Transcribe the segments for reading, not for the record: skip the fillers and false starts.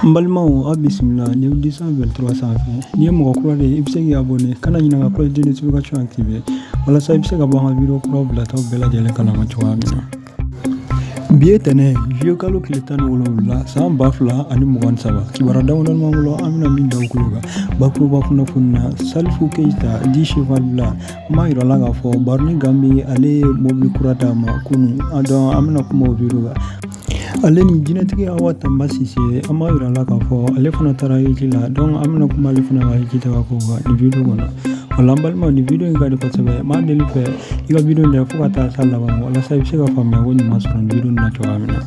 N balimaw, aw bisimila ni 223 sanfɛ. N'i ye mɔgɔ kura de ye, i bɛ se k'i abonné, kana ɲinɛ ka cloche de notification activer walasa i bɛ se ka bɔ an ka vidéo kuraw bilataw bɛɛ lajɛlen kalama cogoya min na. Bi ye tɛnɛ, juillet kalo tile 17, san 2023. Kibaruya damadɔni b'an bolo, an bɛna min da aw tulo kan bakuruba kunnafoni na. Salifu Keyita dit Cheval Blanc, an b'a yira la k'a fɔ Baroni Gambi, ale ye mobili kura d'a ma kunun. Donc an bɛna kuma o vidéo kan. Ale ni jinɛtigi Awa Tanba Sise, an b'a yira la k'a fɔ ale fana taara hiji la. Donc an bɛna kuma ale fana ka hiji taga ko kan nin vidéo kɔnɔ. Wala, n balimaw, nin vidéo in ka di kosɛbɛ. N b'a deli fɛ, i ka vidéo in lajɛ fo ka taa s'a laban walasa i bɛ se ka faamuya ko ɲuman sɔrɔ nin vidéo in na cogoya min na.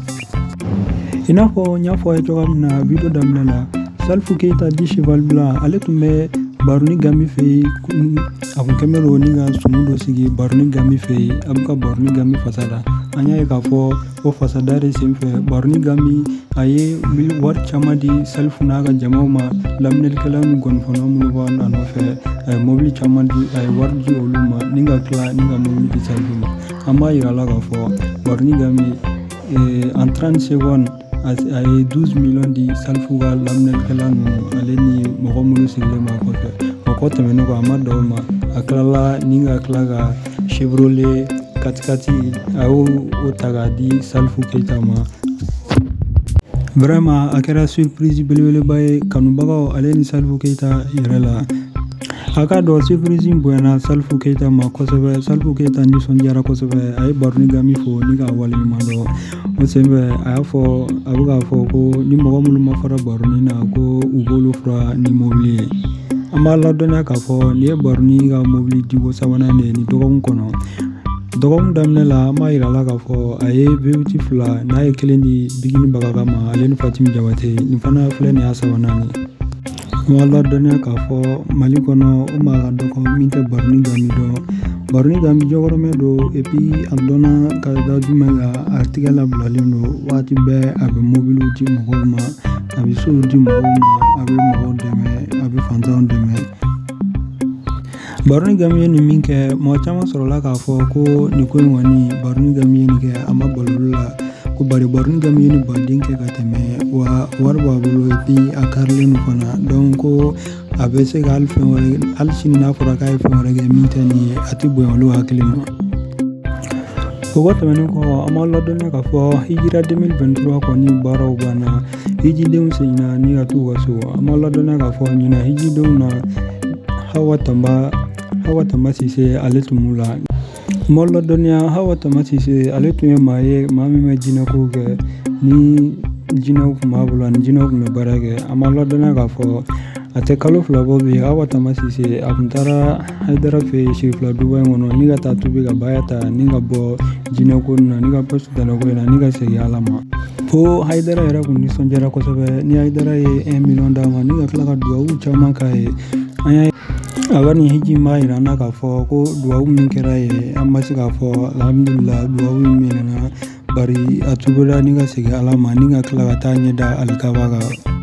I n'a fɔ n y'a fɔ a ye cogoya min na vidéo daminɛ la, Salifu Keyita dit Cheval Blanc, ale tun bɛ Baroni Gambi fɛ yen. A kun kɛlen don ni ka sumu dɔ sigi Baroni Gambi fɛ yen, a bɛ ka Baroni Gambi fasa da. An y'a ye k'a fɔ o fasada de senfɛ, Baroni Gambi a ye wari caman di Salifu n'a ka jamaw ma, laminɛlikɛla ni gɔnifɔla minnu b'a a nɔfɛ. A ye mobili caman di, a ye wari di olu ma ni ka tila ni ka mobili di Salifu ma. An b'a yira la k'a fɔ Baroni Gambi, en 30 secondes, a ye 12 millions di Salifu ka laminɛlikɛla ninnu, ale ni mɔgɔ minnu sigilen b'a kɔfɛ. O kɔ tɛmɛnen kɔ, a ma dan o ma, a tilala ni ka tila ka Chevrolet 4x4, a y'o ta k'a di Salifu Keyita ma. Vraiment, a kɛra surprise belebeleba ye kanubagaw ale ni Salifu Keyita yɛrɛ la. A k'a dɔn surprise in bonyana Salifu Keyita ma kosɛbɛ. Salifu Keyita nisɔndiyara kosɛbɛ, a ye Baroni Gambi fo ni k'a waleɲuman dɔn. O senfɛ, a y'a fɔ, a bɛ k'a fɔ ko ni mɔgɔ minnu ma fara Baroni na, ko u b'olu fura ni mobili ye. An b'a ladɔnniya k'a fɔ nin ye Baroni ka mobili diko sabanan de ye nin dɔgɔkun kɔnɔ. Dɔgɔkun daminɛ la, an b'a yira la k'a fɔ a ye V8 fila n'a ye kelen di Bigini Bagaga ma, ale ni Fatimi Jabate. Nin fana filɛ, nin y'a sabanan ye. An b'a ladɔnniya k'a fɔ Mali kɔnɔ, o maa ka dɔgɔ min tɛ Baroni Gambi dɔn. Baroni Gambi jɔkɔrɔmɛ don. Et puis a dɔnna ka da jumɛn kan? A tigɛ labilalen don waati bɛɛ, a bɛ mobiliw di mɔgɔw ma, a bɛ sow di mɔgɔw ma, a bɛ mɔgɔw dɛmɛ, a bɛ fantanw dɛmɛ. Baroni Gambi ye nin min kɛ, mɔgɔ caman sɔrɔla k'a fɔ ko nin ko in kɔni, Baroni Gambi ye nin kɛ, a ma balo olu la ko bari Baroni Gambi ye nin baden kɛ ka tɛmɛ, wa wari b'a bolo, et puis a karilen don fana. Donc ko a bɛ se ka hali fɛn wɛrɛ, hali sini n'a fɔra k'a ye fɛn wɛrɛ kɛ min tɛ nin ye, a tɛ bonya olu hakili ma. O kɔ tɛmɛnen kɔ, an b'a ladɔnniya k'a fɔ hijira 2023 kɔni baaraw banna, hijidenw seginna ni ka t'u ka so. An b'a ladɔnniya k'a fɔ ɲinan hijidenw na, Hawa Tamba Sise, ale tun b'u la. N b'aw ladɔnniya, Hawa Tamba Sise, ale tun ye maa ye, maa min bɛ jinɛkow kɛ, ni jinɛw tun b'a bolo ani jinɛw tun bɛ baara kɛ. An b'a ladɔnniya k'a fɔ a tɛ kalo 2 bɔ bi, Hawa Tamba Sise, a tun taara Hayidara fɛ yen Sirifila duba in kɔnɔ ni ka taa tubi ka baya ta ni ka bɔ jinɛko in na, ni ka bɔ sitanɛko in na, ni ka segin Ala ma. Fo Hayidara yɛrɛ kun nisɔndiyara kosɛbɛ ni Hayidara ye 1 million d'a ma ni ka tila ka duwawu caman k'a ye. An y'a a ka nin hiji in b'a yira an na k'a fɔ ko duwawu min kɛra yen, an bɛ se k'a fɔ alhamdulila, duwawu in minɛna, bari a tubila ni ka segin Ala ma ni ka tila ka taa ɲɛ da alikaba kan.